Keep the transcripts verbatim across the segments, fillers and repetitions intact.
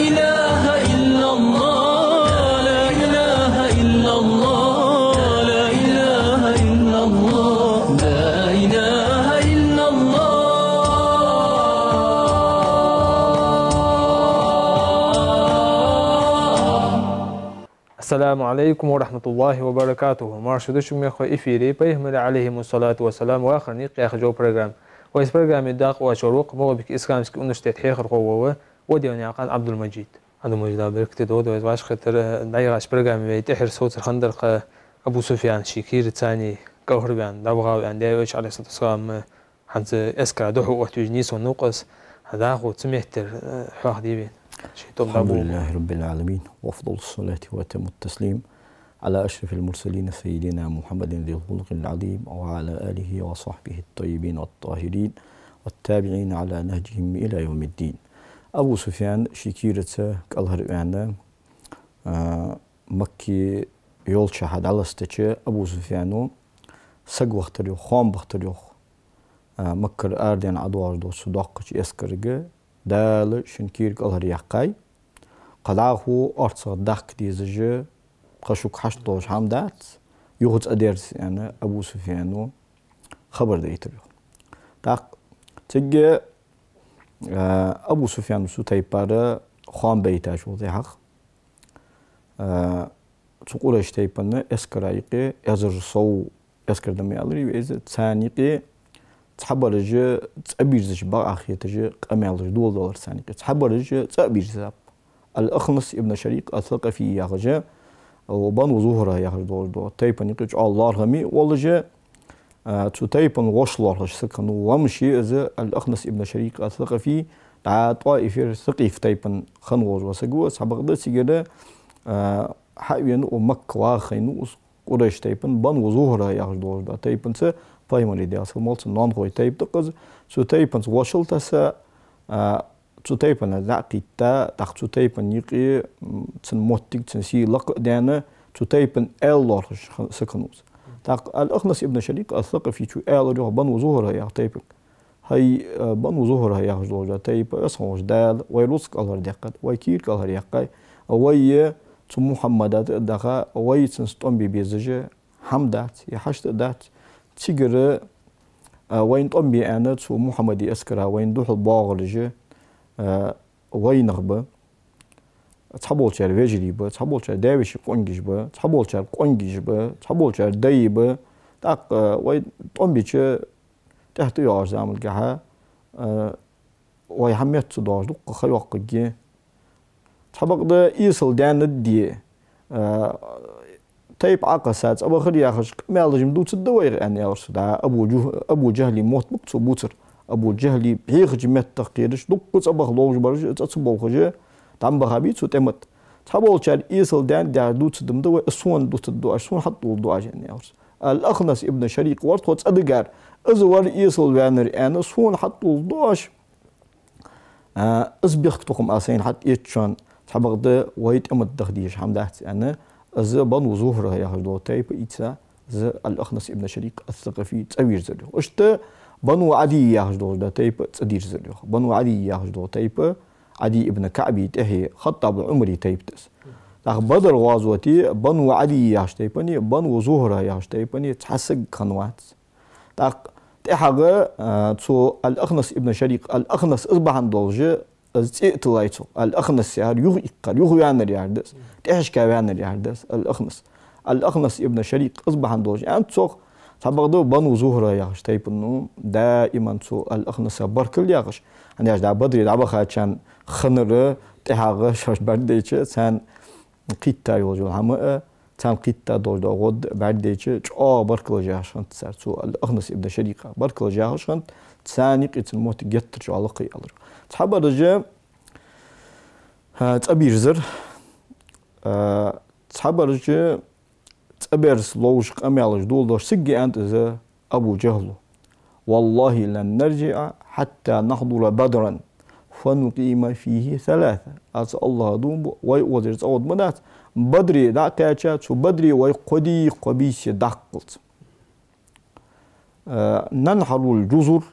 إله إلا الله، لا إله إلا الله، لا إله إلا الله، لا إله إلا الله. السلام عليكم ورحمة الله وبركاته. Марша дошув, мехкахой, эфире «Пайхамарий, عليه الصلاة والسلام, вахара никъ» яха жо программа. Вай программе дакъа лоацар ва-кх МагӀалбика исламски университета хьехархо вола Ваделнаькъан Ӏабдул-Мажид. Ӏабдул-Мажид, Дала беркате долда, вай вӀашагӀкхетар. ДӀаяхача программе вай тӀеххьара совцар хиннадар-кх Абу Суфьян ший кийра царца кӀалхарваьнна, дӀаваха ваьнна, Даьла Элча, عليه الصلاة والسلام, хӀанз эскара духьал оттавеш нийсвеннав-кх из. ДӀахо цу меттера, э, хьоахаде вайна. Ший тоба дӀаболабу. الحمد لله رب العالمين، وأفضل الصلاة وأتم التسليم على أشرف المرسلين سيدنا محمد ذي الخلق العظيم وعلى آله وصحبه الطيبين الطاهرين والتابعين على نهجهم إلى يوم الدين. Абу Суфьян ший кийраца кӀалхарваьнна, а, Макка йолча хана дӀаластача, Абу Суфьяно саг вахийтар йоах, хоам бахийтар йоах, а, Маккара арадаьнна ӀодоагӀаш долча цу доккхача эскарга, Дала шун кийра кӀалхаръяьккхай, кхы дӀахо орцагӀа даккха дезаш, кхы шуга хьашт долаш хӀама дац, юха цӀадерза, аьнна, Абу Суфьяно хабар дайтар йоах. ТӀаккха цига, а, Абу Суфьяно цу тайпара хоам байтачул тӀехьагӀа, а, цу Къурайш тайпан эскара юкъе, эзар сов эскар да ма аьларий вай из, царна юкъе цхьабараш цӀабирзача бакъахьа хеташ, къамаьлаш доладелар царна юкъе. Цхьабараш цӀа а бирзаб. Ал-Ахнас ибн Шарикъ ас-Сакъафи яхаш, ва Бану Зухра яхаш долаш дола тайпан юкъе чӀоагӀа лоархӀаме волаш, а, цу тайпан воша лоархӀаш саг хиннав, вамаш я из, Ал-Ахнас ибн Шарикъ ас-Сакъафи, дӀа ТӀоифера Сакъиф тайпан хинна волаш вола саг ва, цхьабакъда цигара, а, хьавена ва, Макка ваха хайнав из, Къурайш тайпан Бану Зухра яхаш долаш дола тайпанца, Пайхамара, Даьла салам хилда цунна, ноанахой тайпа да-кх из, цу тайпанца вошал тесса, а, цу тайпана дӀа а кхийтта, тӀаккха цу тайпан юкъе, м, цун моттиг, цун сий лакха а даьнна, цу тайпан аьла лоархӀаш х-, саг хиннав из. ТӀаккха Ал-Ахнас ибн Шарикъ ас-Сакъафичо аьлар йоах Бану Зухра яхача тайпага: «ХӀай, э, Бану Зухра яхаш долаш дола тайпа, Веза хинна волча Дала вай рузкъа кӀалхардаьккхад, вай кийра кӀалхаръяьккхай, вай цу Мухьаммада тӀа а даха, вай цунца тӀом бе безаш хӀама дац, е хьашт а дац. Цигара, а, вайна тӀом бе аьнна, цу Мухьаммада эскара вайна духьал боагӀараш, а, вайнах ба, цхьаболчар вежарий ба, цхьаболчар даь-веший къонгаш ба, цхьаболчар къонгаш ба, цхьаболчар дай ба. ТӀаккха, а, вай тӀом бича, тӀехьа тӀайоагӀача замангахьа, а, вай хьаметта ца доагӀаш дукха ха йоаккхаргья. Цхьабакъда эсала даьннад-де, а, тайпа Ӏокхосса цӀабахар яхаш къамаьлаш-м дувцаргда вайга», — аьнна, аьлар цо. ДӀа Абу Жу-, Абу Жахьла мотт ба-кх цо бувцар. Абу Жахьла бӀехача меттах кхераш, дукха цӀабаха ловш бараш, цӀа ца бовхаш, дӀа ма бахабий цо тӀем тӀа. «Цхьаболчар эсала даьннад яхаш дувцаргда-м да вай, из сона дувцаргдоацаш, сона хьатӀадоладоацаш», — аьнна, аьлар цо. Ал-Ахнас ибн Шарикъ вар тхо цӀадигар, из вар эсала ваьннар аьнна, сона хьатӀадоладоацаш. А, из бехктокхам аз сайна хьатӀаэцачоа, цхьабакъда вай тӀем тӀа даха дезаш хӀама дац, аьнна, из Бану Зухра яхаш дола тайпа ийца, из Ал-Ахнас ибн Шарикъ ас-Сакъафи цӀавийрзар йоах. Иштта Бану Ӏадий яхаш дола тайпа цӀадийрзар йоах. Бану Ӏадий яхаш дола тайпа Ӏадий ибн КаӀба тӀехье, ХаттӀаб Ӏумара тайпа да из. ТӀаккха Бадр гӀазоте Бану Ӏадий яхача тайпани, Бану Зухра яхача тайпани цхьа саг хиннавац. ТӀаккха тӀехьагӀа, а, цу Ал-Ахнас ибн Шарикъ, Ал-Ахнас из бахьан долаш, из цӀи а тиллай цох. Ал-Ахнас яхар юха иккхар, юха ваьннар яхар да из, тӀехьашка ваьннар яхар да из, Ал-Ахнас. Ал-Ахнас ибн Шарикъ из бахьан долаш аьннад цох, цхьабакъда Бану Зухра яхача тайпано даиман цу Ал-Ахнаса баркал яхаш, хӀана аьлча дӀа Бадре дӀабахачарна хиннар, тӀехьагӀа шоаш бӀаргадайча, царна кхийтта йолаш йола хӀама а, царна кхийтта долаш дола гӀо а бӀаргадайча, чӀоагӀа баркаллаш яхаш хиннад цар цу Ал-Ахнас ибн Шарикъа. Баркаллаш яхаш хиннад, царна юкъе цун моттиг геттара чӀоагӀа лакхе аьлар. Цхьабараш, а, цӀабийрзар, а, цхьабараш цӀаберза ловш, къамаьлаш доладеш, цига аьннад из Абу Жахьла: «والله لن نرجع حتى نحضر بدرا فنقيم فيه ثلاثا». Аз АллахӀа дув бу, вай укхазара цӀавода ма дац, Бадре дӀа а кхаьча, цу Бадре вай кхо ди, кхо бийса даккхалца. Э, «ننحر الجزور»,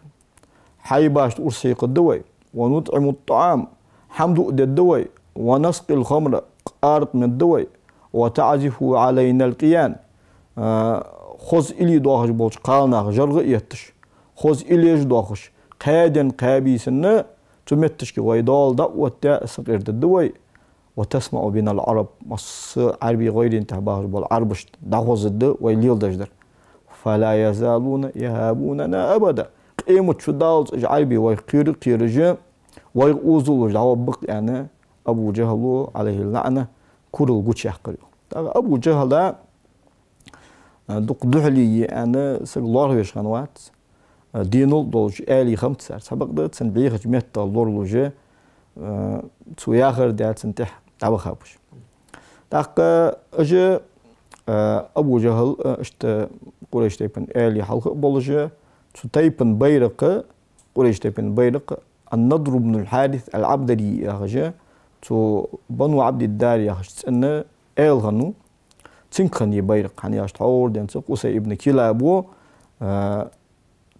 хьайбашта урс хьекхаргда вай, «ونطعم الطعام», хӀама дуа дергда вай, ونسقي الخمر, къаракъ мед ду вай, وتعزف علينا القيان, а, хоза илли доахаш болча кхалнаха жаргӀа а етташ, хоза иллеш доахаш, кхаь ден, кхаь бийсанна цу метташка вай доал дӀаоттаде сакъердадда вай. وتسمع بنا العرب, масса Ӏарбий гӀайрен тӀехьа бахаш бола Ӏарбашта дӀахозаргда вай леладеш дар. فلا يزالون يهابوننا أبدا. Къемат шу даллалца уж Ӏарбий вайх кхера а кхераш, вайх озалуш дӀагӀоргба-кх, аьнна, Абу ДжахӀала, عليه اللعنة, курал гучаяьккхар. ТӀаккха Абу ДжахӀала, а, дукха духьале я аьнна, саг лоархӀаш хиннавац. А, денал долча аьлий хиннаб цар. Цхьабакъда цун бӀехача меттах лоралуш, а, цо яхар даь цунна тӀехьа дӀабахаб уж. ТӀаккха уж, а, Абу ДжахӀал, а, иштта Къурайш тайпан аьлий хьалха а болаш, цу тайпан байракх, Къурайш тайпан байракх, ан-Надр ибн аль-Хьарис аль-Ӏабдари яхаш, цу Бану Ӏабдиддар яхача цӀен аьла хиннав, цунга хиннай байракх, хӀана аьлча тхьовра денз Къусай ибн Килабо, а,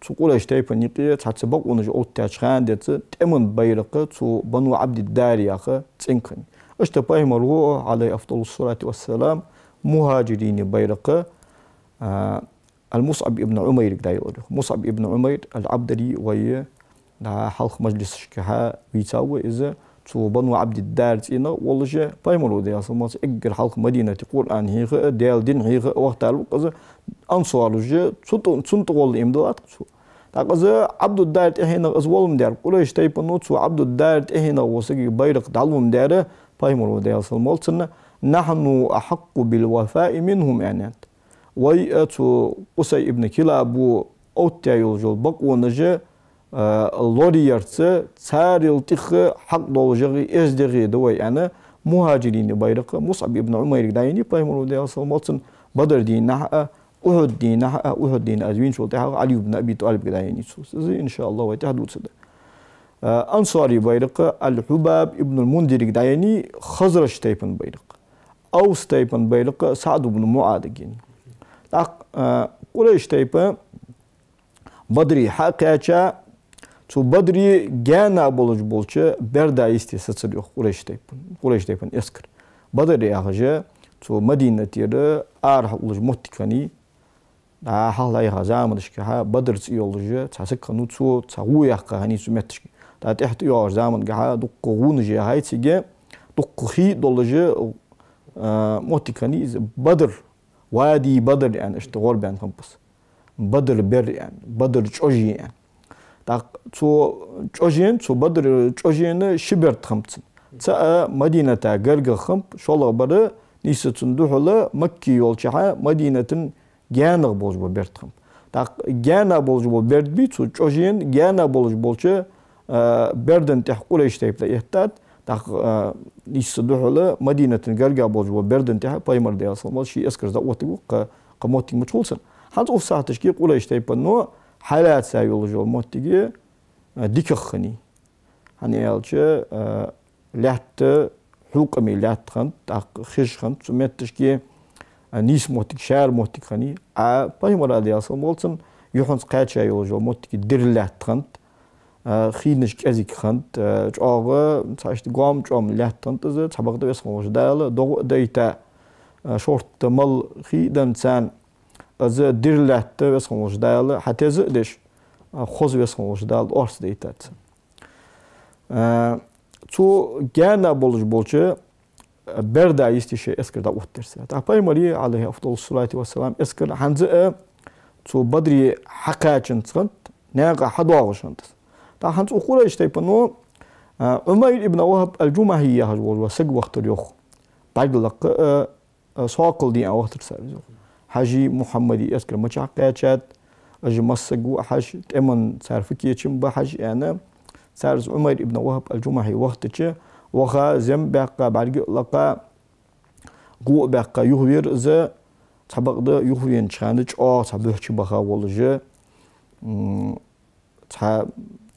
цу Къурайш тайпан юкъе цхьацца бакъонаш оттаяьча хана денз тӀема байракх цу Бану Ӏабдиддар яхача цӀенга хиннай. Иштта Пайхамара, عليه أفضل الصلاة والسلام, мухӀажирий байракх, а, аль-МусӀаб ибн Ӏумайрага дӀаелар. МусӀаб ибн Ӏумайр аль-Ӏабдари вай дӀа хьалха мажлисашкахьа вийцав вай из, цу Бану Ӏабдиддар цӀенах волаш, Пайхамара, Даьла салам хилда цунна, эггара хьалха Мадинате Къуръан хьеха а, Даьла дин хьеха а вахийтар ва-кх из, ансараш цу тӀа-, цунна тӀагӀолла иман диллад-кх цо. ТӀаккха из Ӏабдуддар тӀехьенах из волга ма даьр, Къурайш тайпано цу Ӏабдуддар тӀехьенах волча сагага байракх дӀалургда ма даьр, Пайхамара, Даьла салам хилда цунна, «نحن أحق بالوفاء منهم», аьннад. Вай а цу Къусай ибн Килабо оттаяь йолаш йола бакъонаш, а, лораярца царел тӀех хьакъ долашагӀа, эздегӀа да вай, аьнна, мухӀажирий байракх МусӀаб ибн Ӏумайрага дӀаеннай Пайхамара, Даьла салам хилда цунна, Бадр дийнахьа а, Ухьуд дийнахьа а, Ухьуд дийнахьа из вийначул тӀехьагӀа Ӏали ибн Аби ТӀалибга дӀаеннай цо. Из, иншааллахӀ, вай тӀехьа дувцаргда. А, ансарий байракх аль-Хьубаб ибн аль-Мундирга дӀаеннай, Хазраж тайпан байракх. Авс тайпан байракх СаӀд ибн МуӀазага еннай. ТӀаккха, а, Къурайш тайпа Бадре хьакхаьча, цу Бадре гаьна болаш болча берда йисте сецар, йоах, Къурайш тайпан, Къурайш тайпан эскар. Бадр яхаш цу Мадинатера арахьа уллаш моттиг хиннай. ДӀа хьалха хьайха заманашкахьа Бадр цӀи йолаш цхьа саг хиннав, цо цхьа гӀув яьккха хиннай цу метташка. ДӀа тӀехьа тӀайоагӀача замангахьа дуккха гӀунаш яьхай цига, дуккха хий долаш, а, моттиг хиннай из Бадр, Вади Бадр аьнна, иштта гӀорбаьнна хиннаб из. Бадр бер аьнна, Бадр чӀоже аьнна. ТӀаккха цу чӀожен, цу Бадр чӀожен ши берд хиннаб цун. ЦаӀ Мадината гаргагӀа хиннаб, шоллагӀа бар нийсса цунна духьала Макка йолчахьа Мадината гаьнагӀа болаш бола берд хиннаб. ТӀаккха гаьна болаш бола берд бий, цу чӀожен гаьна болаш болча, а, берда тӀа Къурайш тайпа дӀаэттад. ТӀаккха, а, нийсса духьала Мадината гаргагӀа болаш бола берда тӀа Пайхамар, Даьла салам хилда цунна, ший эскарца дӀаоттаргва кхы, кхы моттиг мича хул цунна. ХӀанз укх сахьаташка Къурайш тайпано хьалаьца йолаш йола моттиг, а, дикагӀа хиннай. ХӀана аьлча, а, лаьтта хьукъаме лаьтта хиннад, тӀаккха хиш хиннад цу метташка, а, нийса моттиг, шаьра моттиг хиннай. А Пайхамара, Даьла салам хилда цунна, юххьанца кхаьча йолаш йола моттиг дир лаьтта хиннад, а, хинаш кӀезига хиннад, а, чӀоагӀа цхьа иштта гом-чӀом лаьтта хиннад из, цхьабакъда Веза хинна волча Дала догӀа а дайта, а, шортта мала хий а денна царна, из дир лаьтта Веза хинна волча Дала хьатеза а деш, а, хоза Веза хинна волча Дала орц дайтад царна. А, цу гаьна болаш болча, а, берда йисте шоай эскар дӀаоттадир цар. ТӀаккха Пайхамара, عليه أفضل الصلاة والسلام, эскар хӀанз а цу Бадре хьакхаьчанза хиннад, наькъа хьадоагӀаш хиннад из. ТӀаккха хӀанз укх Къурайш тайпано, а, Ӏумайр ибн ВахӀаб аль-Джумахьи яхаш волаш вола саг вахийтар, йоах. БӀарг лакха, а, а, сокол дийна вахийтар цар из, йоах. Хьажий, Мухьаммадий эскар мичахьа кхаьчад, уж массаг ва хьажа, тӀема цар фу кечам ба хьажа, аьнна, цар из Ӏумайр ибн ВахӀаб аль-Джумахьи вахийтача, ваха зем баьккха, бӀарг а лакха, гу а баьккха юхавера из, цхьабакъда юхавенача хана чӀоагӀа цхьа буьхьча баха волаш, м, цхьа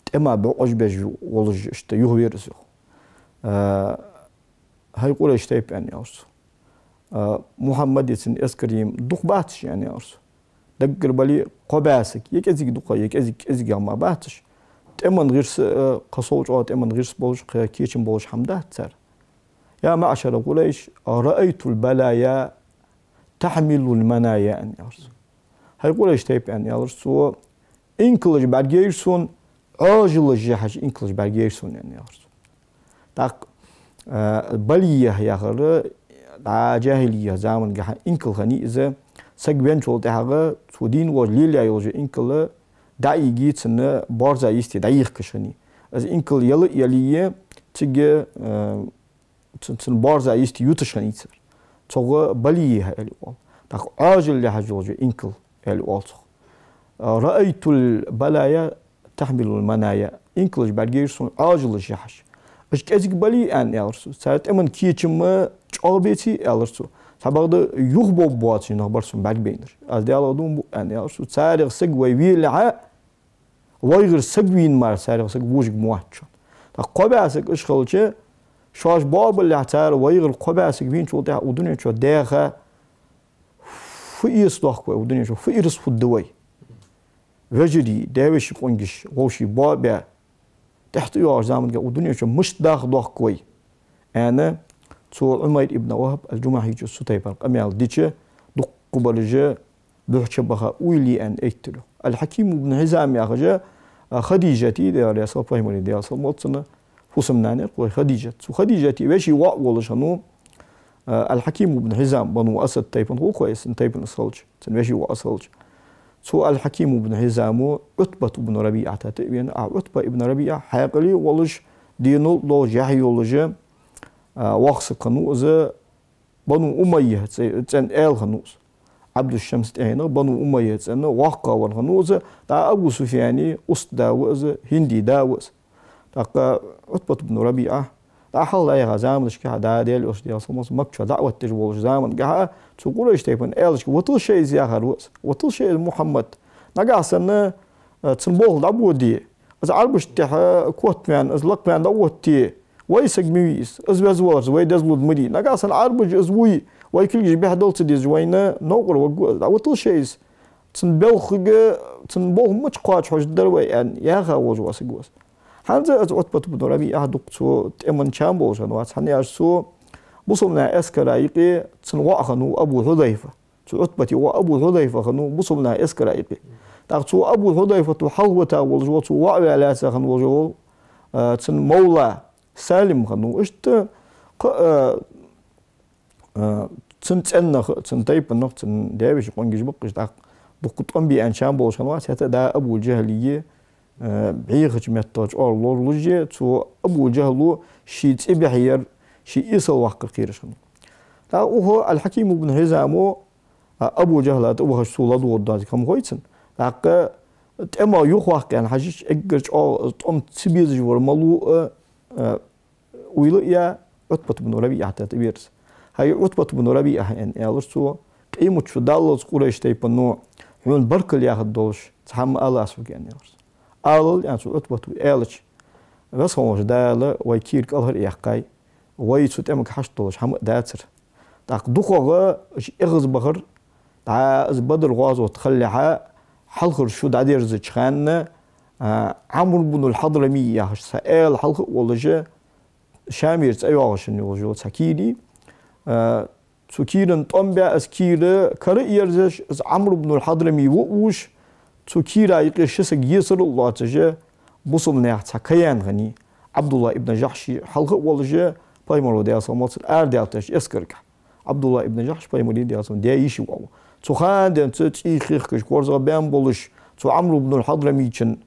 тӀема бӀоӀаж беш волаш иштта юхавера из, йоах. А, хӀай Къурайш тайпа, аьнна, аьлар цо. А, Мухьаммади цун эскари дукха бац уж, аьнна, аьлар цо. Даггара бале кхо бӀаь саг, е кӀезига дукха, е кӀезига, кӀезигагӀа мара бац уж. ТӀема гӀирс, а, кхы сов чӀоагӀа тӀема гӀирс болаш, кхы кечам болаш хӀама дац цар. يا معشر قريش، رأيت البلايا تحمل المنايا, аьнна, аьлар цо. ХӀай Къурайш тайпа, аьнна, аьлар цо, инкалаш бӀаргайайра сона, Ӏоажалаш яхьаш инкалаш бӀаргайайра сона, аьнна, аьлар цо. ТӀаккха, а, балия яхар, дӀа джахӀилия замангахьа инкал хиннай из, саг венначул тӀехьагӀа цо дийна волаш лелаяь йола инкал дӀа а йиге, цун борза йисте дӀайийхкаш хиннай. Из инкал яла а яле, цига, а, цун, цун борза йисте юташ хиннай цар. Цох балия аьле оал. ТӀаккха Ӏоажал яхьаш йола инкал аьле оал цох. رأيت البلايا تحمل المنايا. Инкалаш бӀаргайайра сона, Ӏоажалаш яхьаш. Уж кӀезига бале а, аьнна, аьлар цо, цар тӀема кечам чӀоагӀа беций, аьлар цо. Цхьабакъда юхабовргбоацаш нах бар сона бӀаргабайнараш. Аз Даьлах дув буъ, аьнна, аьлар цо. Царех саг вай велахьа, вайгара саг вийна мара царех саг вожаргвац шоана. ТӀаккха кхо бӀаь саг уж хилча, шоаш боабалалехь, цар вайгара кхо бӀаь саг вийначул тӀехьагӀа укх дунен чу даьха фу эца доахк вай, укх дунен чу фу ираз хургда вай? Вежарий, даь-веший къонгаш, вӀаший боабаь, тӀехьа тӀайоагӀача замангахьа укх дунен чу мишта даха доахк вай, аьнна, цу Ӏумайр ибн ВахӀб ал-ДжумахӀичо цу тайпара къамаьл дича, дукхагӀбараш буьхьа чубаха уйла е аьнна эттар. Ал-Хьаким ибн Хьизам яхаш, а, Хадижата, Даьла раьза хилва, пайхамара, Даьла салам хилда цунна, фусам-нана яр-кх вай Хадижат. Цу Хадижата веший воӀ волаш хиннав, а, Ал-Хьаким ибн Хьизам, Бану Асад тайпан хул-кх вай, цун тайпан из хилча, цун веший воӀ из хилча. Цу Ал-Хьаким ибн Хьизамо Ӏутбат ибн РабиӀата тӀа а вена, а Ӏутба ибн РабиӀа хьаькъале а волаш, денал а долаш, яхь а йолаш, а, воккха саг хиннав из, Бану Умайя цӀе-, цӀен аьла хиннав из. Ӏабдушшамс тӀехьенах Бану Умайя цӀен воккхагӀвар хиннав из, дӀа Абу Суфьяна устада ва из, Хинда да ва из. ТӀаккха Ӏутбат ибн РабиӀа, дӀа хьалха дӀаяхача заманашка, дӀа Даьла Элча, Даьла салам хилда цунна, Макка чу даӀват деш волча замангахьа, цу Къурайш тайпан аьлашка: «Ваталда шоай из, яхар ва из, ваталда шоай из, Мухьаммад. Нагахьа санна, а, цун болх дӀабоде, из Ӏарбашта тӀехьа котваьнна, из лакхваьнна дӀаотте, вай саг ма вий из, из веза валарца вай дезалургда ма дий. Нагахьа санна Ӏарбаша из вуй, вай кулгаш бӀехдала ца дезаш, вайна новкъара варгва из. ДӀаваталда шоай из. Цун балхага, цун болх мича кхоачаргдар вай», — аьнна, яха волаш вола саг ва из. ХӀанз а из Ӏутбат ибн РабиӀа дукха цу тӀема чам болаш хиннавац, хӀана аьлча цу бусалба наьха эскара юкъе цун воӀ хиннав Абу Хьузайфа. Цу Ӏутбата воӀ Абу Хьузайфа хиннав бусалба наьха эскара юкъе. ТӀаккха цу Абу Хьузайфата хьалхавита волаш вола, цу воӀ ваь лаьца хинна волаш вола, а, цун мавла Салим хиннав. Иштта кхы, а, а, цун цӀеннах, цун тайпанах, цун даь-веший къонгаш ба-кх уж, тӀаккха дукха тӀом бе аьнна чам болаш хиннавац, хӀаьта а да Абу ДжахӀлага, а, бӀехача меттала чӀоагӀа лоралуш, цу Абу ДжахӀла ший цӀи бӀехъяр, ший эсала ваккхар кхераш хиннав. ТӀаккха укхо Ал-Хьаким ибн Хьизамо, а, Абу ДжахӀла тӀа вахаш цо ладувгӀаргдола хӀама хой цунна. ТӀаккха тӀема юхаваккха аьнна хьажача, эггара чӀоагӀа тӀом ца безаш вар малув а, а, уйла а яь, Ӏутбат ибн РабиӀата тӀавера из. «ХӀай Ӏутбат ибн РабиӀа, — аьнна, аьлар цо, — къемат шу даллалца Къурайш тайпано хьона баркал яхаргдолаш цхьа хӀама ала аз хьога», — аьнна, аьлар цо. «Алал», — аьнна, цу Ӏутбата аьлча: «Веза хинна волча Дала вай кийра кӀалхаръяьккхай, вай цу тӀемага хьашт долаш хӀама а дацар. ТӀаккха дукхагӀа уж эгӀазбахар, дӀа из Бадр гӀазот хилалехьа, хьалхара шу дӀадерзача хана, а, Ӏамр ибн ал-Хьадрами яхаш цхьа аьла хьалха а волаш, Шамера цӀайоагӀаш йолаш йола цхьа кийра, а, цу кийран тӀом баь, из кийра кара а ерзаш, из Ӏамр ибн ал-Хьадрами ва а вувш, цу кийра юкъе ши саг есар а лоацаш, бусалба наьха цхьа каян хиннай, Ӏабдуллахь ибн Жахьш хьалха а волаш, пайхамара, Даьла салам хилда цунна, арадаьлча эскаргахьа. Ӏабдуллахь ибн Жахьш пайхамара, Даьла салам хилда цунна, даь-йиший воӀ ва. Цу хана денз цӀий хехкаш, корзагӀбаьнна болаш, цу Ӏамр ибн ал-Хьадрамичун,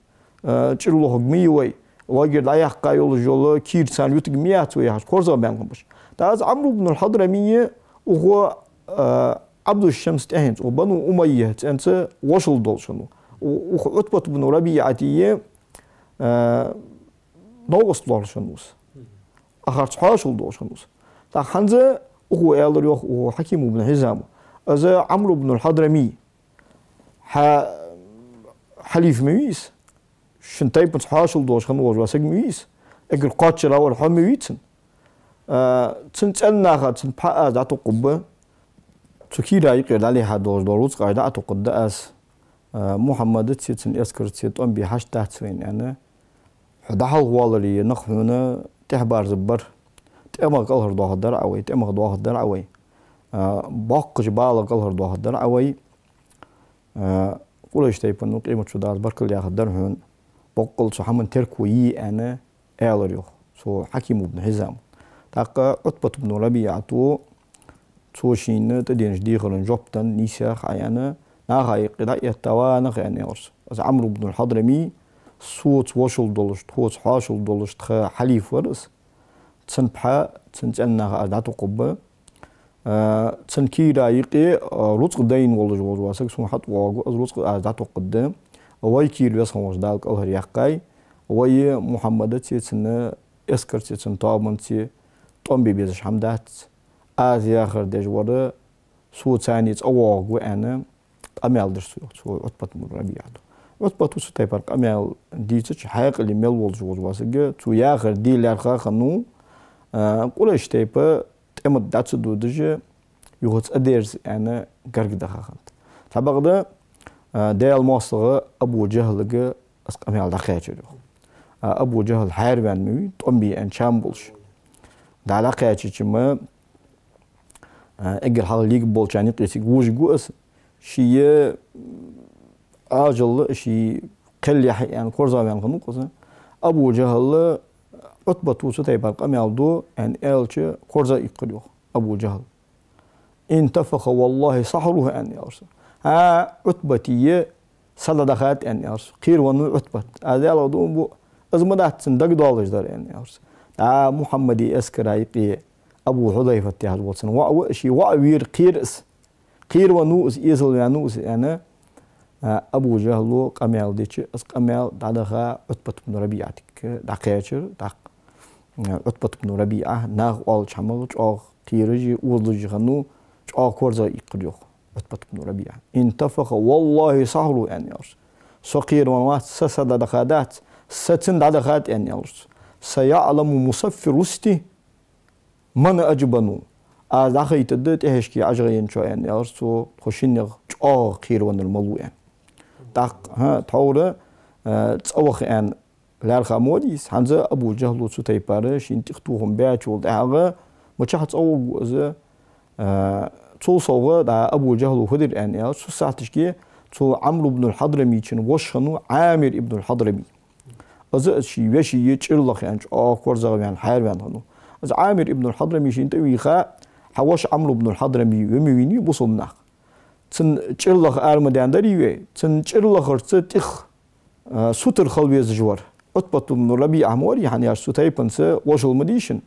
а, чӀир лохарг ма йий вай, вайгара дӀаяккха йолаш йола кийра царна ютарг ма яц вай», — яхаш, корзагӀбаьнна хиннаб уж. ТӀаккха из Ӏамр ибн ал-Хьадрами укхо, а, Ӏабдушшамс тӀехьенца, укх Бану Умайя цӀенца вошал долаш хиннав. У-, укх Ӏутбат ибн РабиӀата, а, новкъост лоархӀаш хиннав из. Ахарца хьоашал долаш хиннав из. ТӀаккха хӀанз укхо аьлар, йоах укх Хьаким ибн Хьизама: «Из Ӏамр ибн ал-Хьадрами хьа хьалиф ма вий из? Шун тайпанца хьоашал долаш хинна волаш вола саг ма вий из? Эггара кхоачара вар хьо ма вий цун? А, цун цӀен наха цун пхьа аз дӀатокхаргба, цу кийра юкъера дӀалехьа долаш дола рузкъаш дӀатокхаргда аз. А, Мухьаммадаца, цун эскарца тӀом бе хьашт дац вайна», — аьнна, «хьо дӀахьалхаваларе нах хьона тӀехьабарзаргбар. тӀемах кӀалхардоахаргдар Ӏа вай, тӀемах доахаргдар Ӏа вай, а, боккхача балах кӀалхардоахаргдар Ӏа вай, а, Къурайш тайпан къематди шу даллалца баркал яхаргдар хьона, боккъал цу хӀаман терко е аьнна, аьлар йоах цу Хьаким ибн Хьизама. ТӀаккха Ӏутбат ибн РабиӀата, цо шийна тӀаденача дехаран жоп денна, нийсъяьха хьаяьнна, наха юкъе дӀаэтта: «Ва нах, — аьнна, аьлар цо, — из Ӏамр ибн аль-Хьадрами соца вошал долаш, тхоца хьоашал долаш тха хьалиф вар из. Цун пхьа, цун цӀен нах аз дӀатохаргба. А, цун кийра юкъе, а, рузкъа дайна волаш вола саг сона хьатӀавоагӀаргва, из рузкъа аз дӀатохаргда. Вай кийра Веза хинна волча Дала кӀалхаръяьккхай, вай Мухьаммадацеи цун эскарцеи, цун тоабанцеи тӀом бе безаш хӀама дац. Аз яхар деш вар со царна цӀавоагӀаргва», — аьнна, къамаьл дир цо, цу Ӏутбат ибн РабиӀата. Ӏутбата цу тайпара къамаьл дийцача, хьаькъале мел волаш вола саг, цо яхар де лаьрхӀа хиннав, а, Къурайш тайпа тӀема тӀа ца додаш, юха цӀадерза аьнна гарга даха хиннад. Цхьабакъда, а, Даьла моастагӀа Абу ДжахӀлага из къамаьл дӀакхаьчар йоах. А, Абу ДжахӀл хьаьрваьнна ма вий, тӀом бе аьнна чам болаш. ДӀа-, дӀакхаьчача-м, а, эггара хьалха лийга болчарна юкъе цига вожаргва из, ший Ӏоажал, ший кхел яхье аьнна, корзагӀваьнна хиннав-кх из. Абу ДжахӀл, Ӏутбата цу тайпара къамаьл ду аьнна аьлча, корзагӀъиккхар йоах Абу ДжахӀл. «انتفخ والله سحره», — аьнна, аьлар цо. «ХӀа, Ӏутбата са дӀадахад», — аьнна, аьлар цо. Кхеравеннав Ӏутбат. Аз аьлар ду, ма бу, из ма дац цун дагадоаллаш дар, — аьнна, аьлар цо. ДӀа Мухьаммада эскара юкъе Абу Хьузайфат яхаш вола цун воӀ ва, ший воӀ вера кхера из. Кхеравеннав из, эзалваьннав из, — аьнна, а, Абу ДжахӀла къамаьл дича, из къамаьл дӀадаха Ӏутбат ибн РабиӀатага дӀакхаьчар. ТӀаккха, а, Ӏутбат ибн РабиӀа наха оалача хӀамах чӀоагӀа кхераш а, озалуш а хиннав, чӀоагӀа корзагӀъиккхар йоах Ӏутбат ибн РабиӀа. «انتفخ والله سحره», — аьнна, аьлар цо. «Со кхеравенна вац, са са дӀадахадац, са цун дӀадахад», — аьнна, аьлар цо. «سيعلم مصفر رستي من أجبن». Аз дӀахайтаргда тӀехьашка Ӏажагӏа енначоа, — аьнна, аьлар цо, — тхо шиннех чӀоагӀа кхеравеннар малув, — аьнна. ТӀаккха, хӀа, тхьовра, а, цӀаваха аьнна лаьрхӀа ма вий из. ХӀанз Абу ДжахӀла цу тайпара шийна тӀехтохам баьчул тӀехьагӀа мичахьа цӀавоагӀаргва из, а, цул совгӀа дӀа Абу ДжахӀла фу дир аьнна аьлча, цу сахьаташка цу Ӏамр ибн аль-Хьадрамичун воша хиннав Ӏамир ибн аль-Хьадрами. Из а ший веший чӀир лаха аьнна чӀоагӀа корзагӀваьнна, хьаьрваьнна хиннав. Из Ӏамир ибн аль-Хьадрами шийна тӀавийха, хьа воша Ӏамр ибн аль-Хьадрами ве ма вий бусалба нах. Цун чӀир лаха ара ма даьннадарий вай, цун чӀир лахарца тӀех, а, сутара хила везаш вар Ӏутбат ибн РабиӀа ма варий, хӀана аьлча цу тайпанца вошал ма дий шун.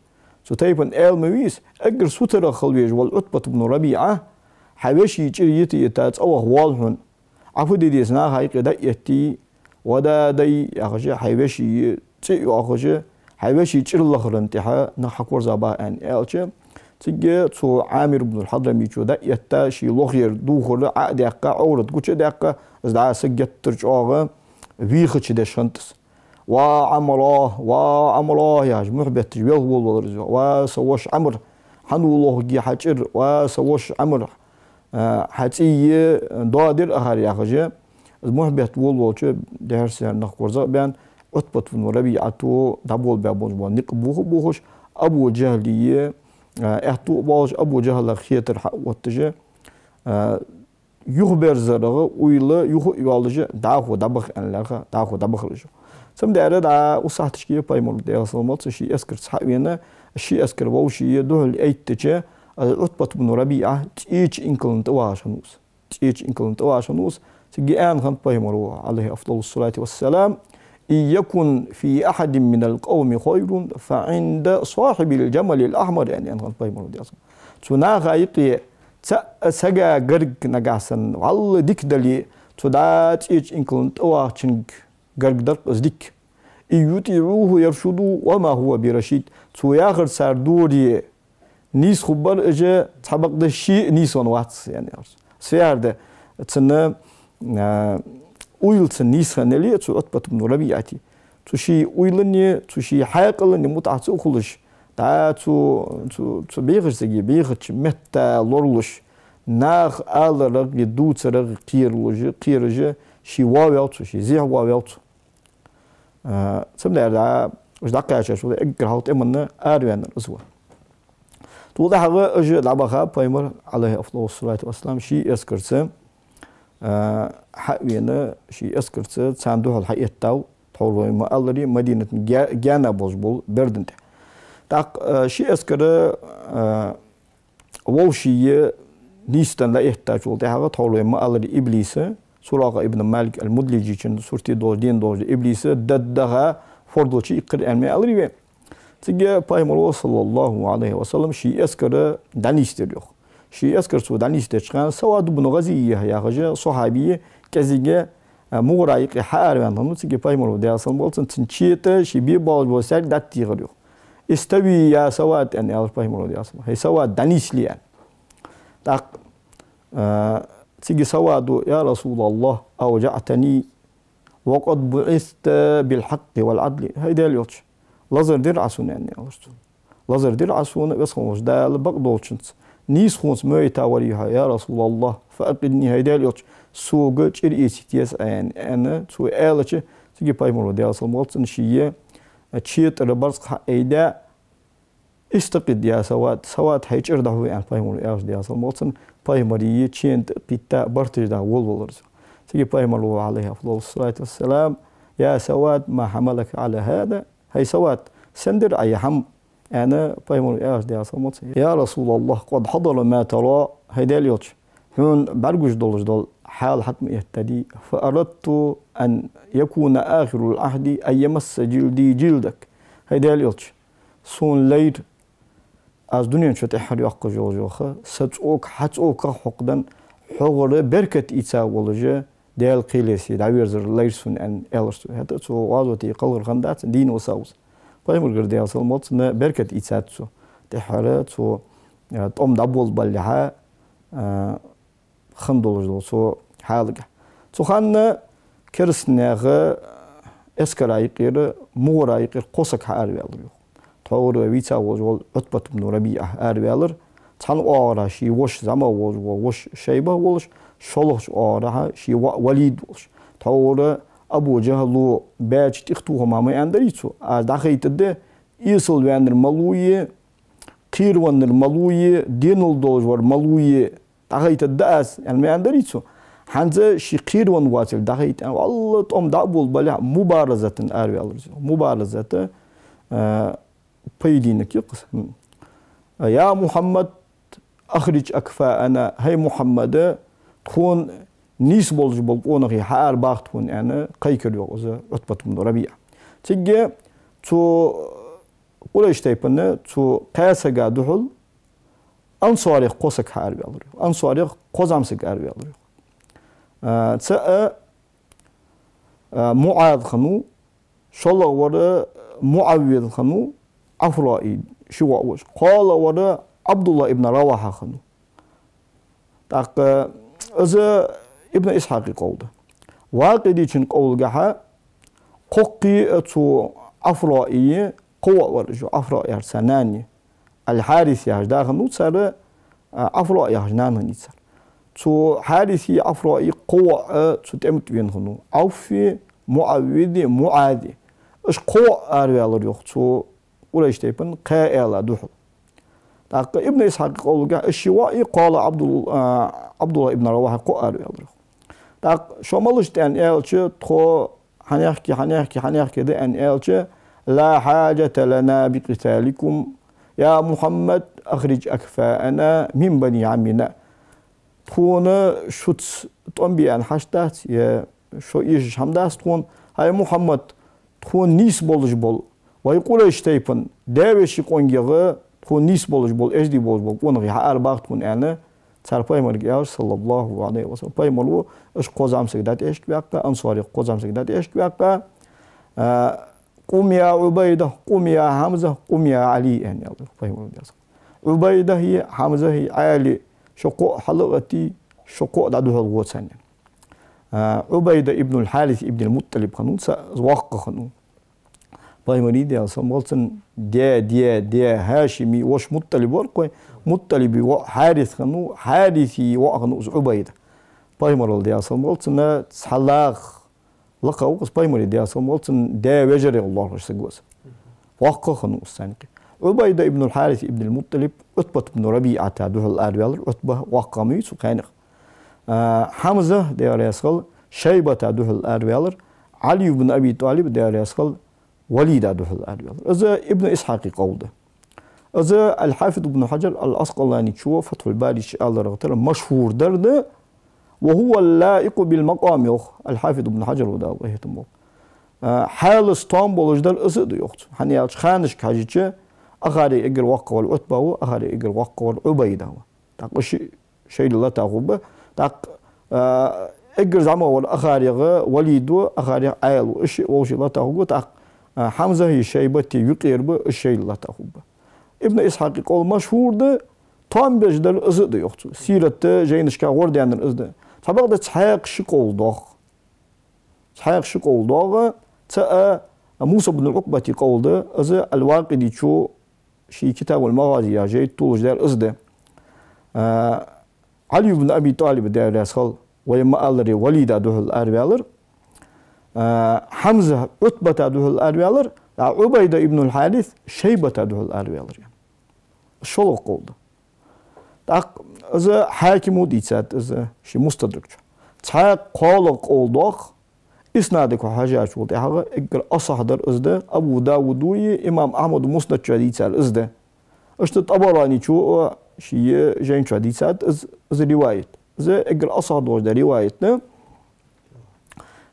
Цу тайпан аьла ма вий из, эггара сутара хила везаш вола Ӏутбат ибн РабиӀа, хьа веший чӀир йита-йита цӀаваха воалл хьона. Ӏа фу де деза, наха юкъе дӀаэтте, ва да дай яхаш, хьай веший цӀи а йоахаш, хьай веший чӀир лахара тӀехьа нах хьакорзагӀбаха аьнна аьлча, цига цу Ӏамир ибн аль-Хьадрамичо дӀаэтта, ший лохера духар Ӏо а даьккха, Ӏоврат гуча а даьккха, из дӀа саг геттара чӀоагӀа вехача деш хиннад из. «Ва Ӏамро, ва Ӏамро», — яхаш, мухь бетташ велха волавелар из. «Ва са воша Ӏамр, хьан ва лохаргья хьа чӀир, ва са воша Ӏамр, а, хьа цӀий доадир ахар», — яхаш, из мухь бетта волавелча, дехьара-сехьара нах корзагӀбаьнна, Ӏутбат ибн РабиӀата дӀаболабаь болаш бола никъ буха а бухаш, Абу ДжахӀла, а, аьттув а боалаш, Абу ДжахӀлага хетар хьа а отташ, а, юхаберзарагӀа уйла юха а йоаллаш, дӀахо дӀабаха аьнна лаьрхӀа, дӀахо дӀабахар уж. Цамдера дӀа укх сахьаташка Пайхамар, Даьла салам хилда цунна, ший эскарца хьа а вена, ший эскар вовший духьал эттача, а, Ӏутбат ибн РабиӀа цӀеча инкала тӀа вагӀаш хиннав из. ЦӀеча инкала тӀа вагӀаш хиннав из. Цига аьнна хиннад Пайхамара, Ӏалайхи афдалу ссалату вассалам: «إن يكن في أحد من القوم خير فعند صاحب الجمل الأحمر», — аьнна, аьнна хиннад Пайхамара, Даьла салам хилда цунна. Цу наха юкъе цхьа сага гарга нагахьа санна вӀалла дика дале, цу дӀа цӀеча инкала тӀа вагӀачунга гарга дар-кх из дика. «إن يطيعوه يرشدوا وما هو برشيد». Цо яхар цар доре нийса хургбар уж, цхьабакъда ше а нийсвенна вац, аьнна, аьлар цо. Цу яхар да, цун, а, уйла цун нийса хинна яле а, цу Ӏутбат ибн РабиӀата, цу ший уйланна, цу ший хьаькъаланна мутӀахьа ца хулаш, дӀа цу, цу, цу бӀехача сага бӀехача метта лоралуш, наха аларах а, дувцарах а кхералуш, кхераш, ший воаваьв цо, ший зехьа воаваьв цо. А, цамдера дӀа, уж дӀакхаьчача, вала эггара хьалха тӀеман араваьннар из ва. Цул тӀехьагӀа уж дӀабаха пайхамар, Ӏалайхи афдалу ссалату вассалам, ший эскарца, а, хьавена, ший эскарца царна духьал хьаэттав, тхьовра вай ма аллара, Мадинатан га-, гаьна болаш бола бердан тӀа. ТӀаккха, а, ший эскар, а, вовший нийсденна лаэттачул тӀехьагӀа тхьовра вай ма аллара Иблиса, Суракъа ибн Малик ал-Мудлижийчун сурте долаш, дена долаш Иблиса даддаха фордалча иккхар аьнна ма аллара вай. Цига пайхамаро, саллаллаху Ӏалайхи ва саллам, ший эскар дӀанийсдир йоах. Ший эскар цо дӀанийсдеча хана Савад ибн ГӀазийя яхаш сахьаби кӀезига, а, мугӀара юкъе хьаараваьнна хиннав, цига пайхамаро, Даьла салам хилда цунна, цун четӀа ший бе болаш бола саьрг дӀатӀатехар йоах. «Истави, я Савад», аьнна, аьлар пайхамаро, Даьла салам хилда цунна. «ХӀай Савад, дӀанийсле», аьнна. ТӀаккха, а, цига Савада: «Я РасулаллахӀ, авжаӀтани, ва къад буӀиста бил-хьакъи вал-Ӏадли». ХӀай Даьла Элча, лазар дир Ӏа сона, аьнна, аьлар цо. Лазар дир Ӏа сона, Веза хинна волча Дала бакъдолчунца, нийсхонца ма вайтаварий хьо, я РасулаллахӀ, фа акъидни, хӀай Даьла Элча, сога чӀир эцийта еза Ӏа, аьнна, аьнна, цо аьлча, цига пайхамаро, Даьла салам хилда цунна, ший четӀара барзкъа хьаайдаь: «Истакъид, я Савад, Савад, хьай чӀир дӀахьу», аьнна, пайхамаро аьлча, Даьла салам хилда цунна, пайхамара чен тӀа кхийтта барташ даха волавелар цо. Цига пайхамаро, Ӏалайхи афдалу ссалату вассалам: «Я Савад, ма хьамалака Ӏала хӀаза?» ХӀай Савад, сен дир Ӏа ер хӀама? аьнна, пайхамаро аьлча, Даьла салам хилда цунна: «Я РасулаллахӀ, къад хьадара ма тара, хӀай Даьла Элча, хьона бӀаргагуш долаш дола хьал хьатӀаэттадий, фа арадту ан якуна ахирул-Ӏахди ан ямасса жилди жилдак». ХӀай Даьла Элча, сона лайра, аз дунен чу тӀеххьара йоаккхаш йолаш йола ха, са цӀока хьа цӀоках хьокхаденна, хьогӀара беркат ийца волаш, Даьла кхеле се дӀаверзар лайра сона, аьнна, аьлар цо. ХӀаьта цо гӀазоте кхалхар хиннадац, дийна висав из. Пайхамарагара, Даьла салам хилда цунна, беркат ийцад цо. ТӀеххьара цо, а, тӀом дӀаболабалалехьа, а, хинна долаш дола цу хьалагахь. Цу хана керастанаьха эскара юкъера, мугӀара юкъера кхо саг хьаараваьлар йоах. Тхьовра вийца волаш вола Ӏутбат ибн РабиӀа араваьлар, цхьан оагӀорахьа ший воша зӀамагӀа волаш вола воша Шайба волаш, шоллагӀча оагӀорахьа ший воӀ Валид волаш. Тхьовра Абу ДжахӀла баьча тӀехтохама ма аьннадарий цо: «Аз дӀахайтаргда, эсала ваьннар малув, кхеравеннар малув, денал долаш вар малув, дӀахайтаргда аз», аьнна ма аьннадарий цо. ХӀанз ше кхеравенна воацилга дӀахайта аьнна, валла тӀом дӀа а болабалехьа, мубаразатан араваьлар из. Мубаразата, а, поединок я-кх из. Хм. «Я Мухьаммад, ахридж акфаана», хӀай Мухьаммад, тхона нийса болаш бола къонахий хьаарабаха тхона, аьнна, кхайкар йоах из Ӏутбат ибн РабиӀа. Цига цу Къурайш тайпан цу кхаь сага духьал ансарех кхо саг хьаараваьлар йоах. Ансарех кхо зӀамсаг араваьлар йоах. А, цаӀ, а, МуӀаз хиннав, шоллагӀвар МуӀаввиз хиннав, Ӏафраий ший воӀ волаш. КхоалагӀвар Ӏабдуллахь ибн РавахьӀа хиннав. ТӀаккха из Ибн Исхьакъа къовл да. Вакъидийчун къовлагахьа, кхоккхий а цу Ӏафраий кхо воӀ вар уж, Ӏафраъ яхар цар нана я. Ал-Хьарис яхаш да хиннав цар, а, Ӏафраъ яхаш нана хиннай цар. Цу Хьарисеи Ӏафраъи кхо воӀ а цу тӀема тӀа вена хиннав: Ӏавфи, МуӀаввизи, МуӀази. Уж кхо воӀ араваьлар йоах цу Къурайш тайпан кхаь эла духьал. ТӀаккха Ибн Исхьакъа къовлагахьа, уж ший воӀи, кхоалагӀа Ӏабдул-, а, Ӏабдуллахь ибн РавахьӀи кхоъ араваьлар йоах. ТӀаккха шо малаш да аьнна аьлча, тхо хьанехк я, хьанехк я, хьанехк я да аьнна аьлча: «لا حاجة لنا بقتالكم يا محمد، أخرج أكفاءنا من بني عمنا». Тхона шуца тӀом бе аьнна хьашт дац, е шо эшаш хӀама дац тхона. ХӀай Мухьаммад, тхона нийса болаш бола, вай Къурайш тайпан даь-веший къонгех тхона нийса болаш бола, эздий болаш бола къонахий хьаарабаха тхона, аьнна, цар пайхамарга аьлар, саллаллахӀу Ӏалайхи ва саллам. Пайхамаро уж кхо зӀамсаг дӀатӀехьашка ваьккха, ансарех кхо зӀамсаг дӀатӀехьашка ваьккха, а, «قم يا عبيدة، قم يا حمزة، قم يا علي», аьнна, аьлар пайхамаро, Даьла салам хилда цунна. Ӏубайдахи, Хьамзахи, Ӏали, шо кхоъ хьалъотте, шо кхоъ дӀадухьал гӀо царна. А, Ӏубайда ибн аль-Хьарис ибн аль-МуттӀалиб хиннав цаӀ, воккха хиннав. Пайхамара, Даьла салам хилда цунна, даь, даь, даь, ХӀашима воша МуттӀалиб вар-кх вай, МуттӀалиба воӀ Хьарис хиннав, Хьарисий воӀ хиннав из Ӏубайда. Пайхамарал, Даьла салам хилда цунна, цхьа лакха лакха ва-кх из, пайхамара, Даьла салам хилда цунна, даь вежарех лоархӀаш саг ва из. Воккха хиннав из царна юкъе. Ӏубайда ибн аль-Хьарис ибн аль-МуттӀалиб Ӏутбат ибн РабиӀата духьал араваьлар, Ӏутба воккха хӀама вий цу кхаьннех. А, Хьамза, Даьла раьза хилва, Шайбата духьал араваьлар, Ӏали ибн Аби ТӀалиб, Даьла раьза хилва, Валида духьал араваьлар. Из Ибн Исхьакъа къовл да. Из аль-Хьафиз ибн Хьаджар аль-Ӏаскъаланичо Фатхьуль-Баре чу аьлларах тара машхӀур дар да, «وهو اللائق بالمقام», йоах аль-Хьафиз ибн Хьаджар, ва Дала къахетам болба. А, хьалаца тоам болаш дар из а да, йоах цо. ХӀана аьлча, ханашка хьежача, акхарех эггара воккхагӀвар Ӏутба ва, акхарех эггара воккхагӀвар Ӏубайда ва. ТӀаккха уж шоайла лата хургба. ТӀаккха, а, эггара зӀамагӀвар акхарех Валид ва, акхарех Ӏаьла ва. Уж шиъ вӀаший лата хургва, тӀаккха, а, Хьамзаи Шайбати юкъера ба, уж шоайла лата хургба. Ибн Исхьакъа къовл машхӀур да, тоам беш дар из а да, йоах цо. Сират жайнашка гӀор даьннар из да. Цхьабакъда цхьаькха ши къовл доагӀа. Цхьаькха ши къовл доагӀа, цаӀ Муса ибн Ӏукъбата къовл да, из аль-Вакъидичо ший «Китабуль-МагӀази» яха жайна тӀа толаш дар из да. А, Ӏали ибн Аби ТӀалиб, Даьла раьза хилва, вай ма аллара, Валида духьал араваьлар. А, Хьамза Ӏутбата духьал араваьлар, а Ӏубайда ибн аль-Хьарис Шайбата духьал араваьлар. ШоллагӀа къовл да. ТӀаккха из Хьакима дийцад из ший Мустадрак чу. Цхьаькха кхоалагӀа къовл доагӀа, иснадага хьежачул тӀехьагӀа эггара асахь дар из да, Абу Давуда а, имам Ахьмада Муснад чу дийцар из да. Иштта ТӀабараничо а ший жайна чу дийцад из, из риваят. Из эггара асахь долаш да риваят да,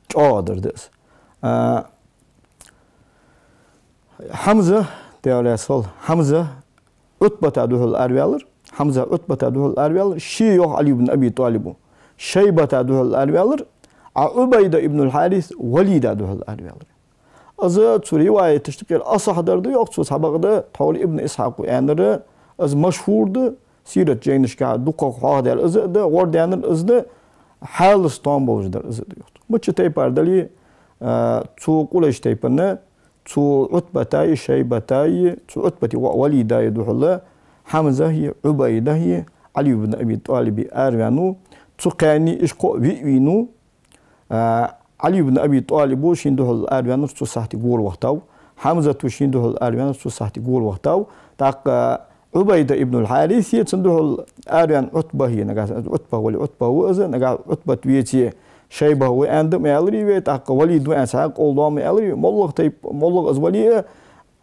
чӀоагӀа дар да из. А, Хьамза, Даьла раьза хилва, Хьамза Ӏутбата духьал араваьлар, Хьамза Ӏутбата духьал араваьлар, ше йоах Ӏали ибн Аби ТӀалиба, Шайбата духьал араваьлар, а Ӏубайда ибн аль-Хьарис Валида духьал араваьлар. Из цу риваяташта юкъера асахь дар да, йоах цо, цхьабакъда тхьовра Ибн Исхьакъа аьннар, из машхӀур да, сират жайнашка дукхагӀа хьоахадаьр из а да, гӀор даьннар из да, хьалаца тоам болаш дар из а да, йоах цо. Мичча тайпара дале а, цу Къурайш тайпан, цу Ӏутбатаи Шайбатаи, цу Ӏутбати ва Валидаи духьала, Хьамзаи Ӏубайдаи Ӏали ибн Аби ТӀалиба араваьннав, цу кхаьнне уж кхоъ виъ вийнав, а, Ӏали ибн Аби ТӀалиба шийна духьала араваьннар цу сахьте гора вахийтав, Хьамзата шийна духьала араваьннар цу сахьте гора вахийтав, тӀаккха Ӏубайда ибн аль-Хьариси цунна духьала араваьнна Ӏутбаи, нагахь Ӏутба вале, Ӏутба ва из, нагахь Ӏутбат веце, Шайба ва аьнна да ма аьларий вай, тӀаккха Валид ва аьнна цхьаькха къовл доагӀа ма аьларий, моллагӀа тайп-, моллагӀа из вале а,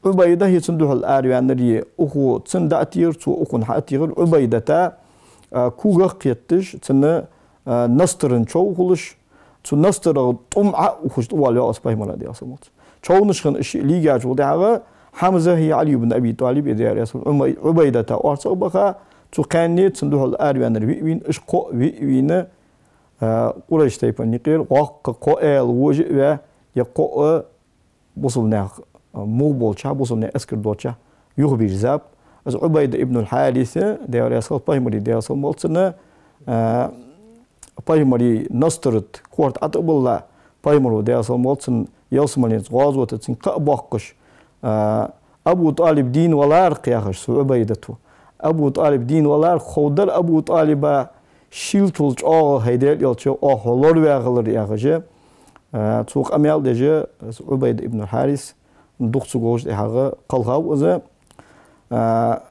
Ӏубайдаи цунна духьала араваьннар, укхо цунна дӀатийхар, цо укхунна хьатийхар, Ӏубайдата, а, когах кхетташ, цунна, а, настара чов хулаш, цу настарах тӀум Ӏоухаш тӀавоалаваьв из Пайхамара, Даьла салам хилда цунна. Човнаш хинна уж шиъ лийгачул тӀехьагӀа Хьамзаи Ӏали ибн Аби ТӀалиби, Даьла раьза хилва, Ӏумай-, Ӏубайдата орцагӀа баха, цу кхаьнне цунна духьала араваьннар виъ вийна, уж кхоъ виъ вийна, а, Къурайш тайпан юкъера воккха кхо аьла вожа а ваь, е кхоъ а бусалба наьха, а, мугӀ болча, бусалба наьха эскар долча юхабийрзаб. Из Ӏубайда ибн аль-Хьарис, Даьла раьза хилва, Пайхамара, Даьла салам хилда цунна, а, Пайхамара настара тӀа корта ӀотӀабилла, Пайхамара, Даьла салам хилда цунна, ялсамаленца гӀазота цунга кхаъ боаккхаш, а, Абу ТӀалиб дийна валар-кх яхаш цу Ӏубайдата. Абу ТӀалиб дийна валар-кх, ховргдар Абу ТӀалиба шийла чӀоагӀа хьай Даьла элча, оаха хьо лораваь хилар яхаш, а, цо къамаьл деш, из Ӏубайда ибн аль-Хьарис дукха ца говш тӀехьагӀа кхелхав из. А,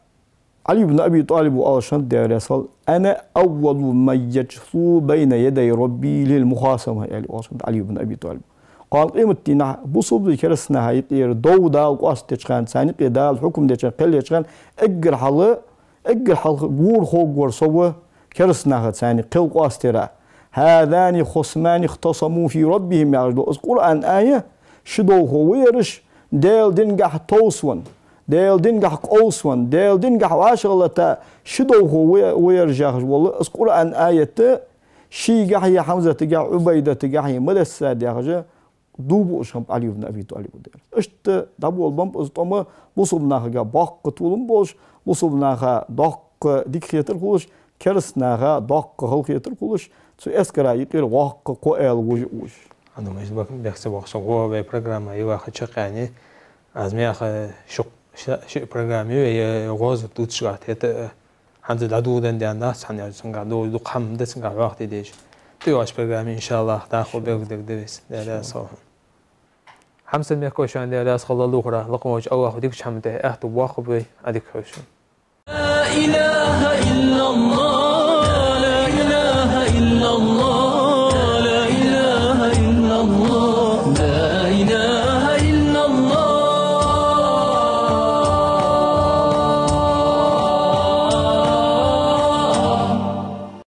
Ӏали ибн Аби ТӀалиба оалаш хиннад, Даьла раьза хилва: «أنا أول من يجثو بين يدي ربي للمخاصمة», аьле оалаш хиннад Ӏали ибн Аби ТӀалиба. Кхоана къематдийнахьа бусалба, кераста наха юкъера дов Дала къоастадеча хана, царна юкъе Дала хьукам деча хана, кхел еча хана, эггара хьалха, эггара хьалха гора хургвар со ва кераста наха царна юкъе кхел къоастаяра. «هذان خصمان اختصما في ربهم», яхаш дола из Къуръан аят, ши довхо ва ераш, Даьла дингахьа товсавенна, Даьла дингахьа къовсавенна, Даьла дингахьа вӀашагӀлата ши довхо ва, ва ераш яхаш вола из Къуръан аят, шийгахьеи Хьамзатагахьеи Ӏубайдатагахьеи ма дессад яхаш, дув буаш хиннаб Ӏали ибн Аби ТӀалиба, Даьла раьза хилва. Иштта дӀаболабеннаб из тӀом бусалба нахага боккха толам болаш, бусалба наха доккха дика хетар хулаш, кераста наха доккха хала хетар хулаш, цу эскара юкъера воккха кхо аьла вожа а вувш. Ана, мешта бак-, бехк ца боаккхаш, гӀо вай программа йоаха чакхъяьннай. Аз меха ши-, ши-, шиъ программа я, я гӀоза туташ гӀат. ХӀаьта, э, хӀанз дӀадоладенна дац, хӀана аьлча цунгахь дов дукха хӀама да, цунгахь вахте дезаш. ТӀайоагӀача программе, иншааллахӀ, дӀахо белгалдергда вай, Даьла раьза хилва. Хьамсара мехкахой, шоана Даьла раьза хилва, лохара лакха волча АллахӀа дикача хӀаман тӀа аьттув боаккхалба вай, Ӏадика хийла шун.